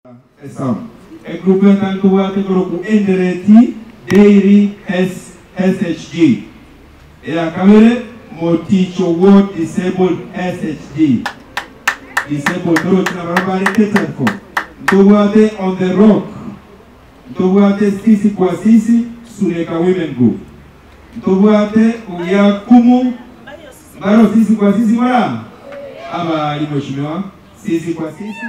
Esau. Egroup entangi tobwate ekorokwa Endereti Dairy SHG. Eya kabere Moticho Ward Disabled SHG. Disabled toroche nabarabwo bare catered for. Ntobwate On the Rock. Ntobwate Sisi kwa Sisi Suneka Women Group. Ntobwate Ogiakumu Mbaro Sisi kwa Sisi mora abari Mheshimiwa. Sisi kwa sisi.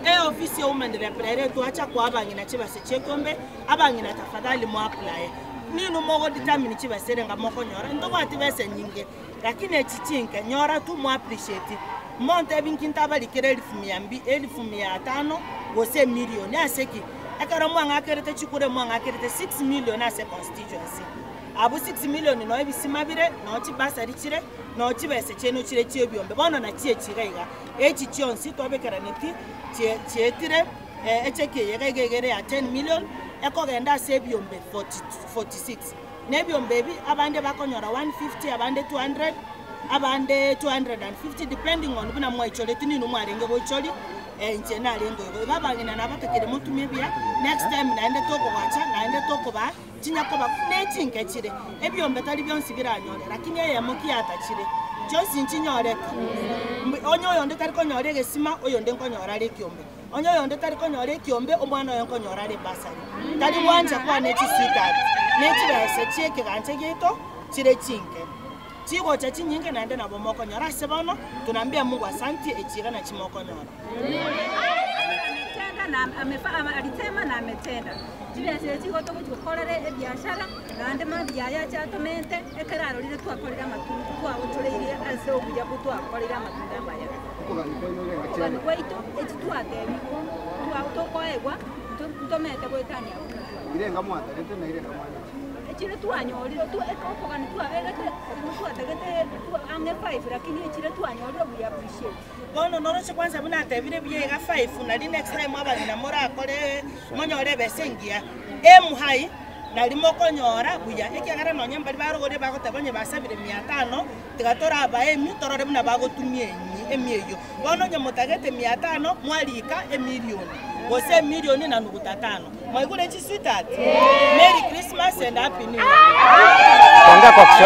Eofisi ya woman rep rero etwacha koa abang'ina chibase chiekombe, abang'ina tafadhali mo apply. Ninwe mogo determine chibesa ere nga mokonyora, ntobwati besa enyinge lakini echi chinke nyora tu mo appreciate. Montebi nki ntabarikere elfu mia mbi elfu mia tano gose emilion ase ki? Ekero mwang'akerete chikura emwang'akerete 6 million ase econstituency. Abwo 6 million noo ebisima bire, noo chibursary chire, noo chibesa chiaino chire chia ebiombe. Bono nachi echi iga iga, echi chionsi twabekeraneti chie chietire echeki eye iga iga ere ya 10 million, ekogenda ase ebiombe 40 46. Na ebiombe ebi, abande bakonyora 150, abande 200, abande 250 depending on buna mwaichoreti ninwe mwarenge goichoria, inche narenge igo. Igo abang'ina nabatakire motumie buya, next time naende tokogocha, naende tokobaa chinyakoba buna echinke chire. Ebiombe tari bionsi biranyore, lakini eyemo ki yatachire, chionsi nchinyorete. Onye oyonde tari konyora egesima, oyonde nkonyora are ekiombe. Onye oyonde tari konyora ekiombe, omwana oye nkonyora are ebasari. Tari gwancha kwane chisweetheart, na echibesa chia ekegancha giaito chire chinke. Chigocha chinyinge naende nabo mokonyora ase bono, tunaambia Mungu asanti echi iga nachi mokonyora. Ametenda na amefa alitema na ametenda chibesa echi igo togochi gokorera ebiashara naende mambia yaye ache atomente ekero arorire twakorire amatunda twagochoreirie ase obuya bwo twakorire amatunda amaya okogani gwaito echi twatebiwa tokoegwa ntomete goetania buna Irenga mwatagete na irenga mwanyache. Echire twanyorire okogani twabegete twatagete ang'e 5 lakini echire twanyorire we appreciate. Bono noroche kwanza buna atebire buya iga 5 nari next time abang'ina morakore monyore ebesa engiya. Aim high nari mokonyora buya ekiagera nonye mbari barogorire bagoteba onye basabire 500 tiga torabae emi torore buna bagotumia emi emi eywo. Bono onye motagete 500 mwarika emilioni gose emilioni na nuguta tano. Mwaigure chisweetheart? Merry Christmas and Happy New Year. Ongea kwa Kiswahili.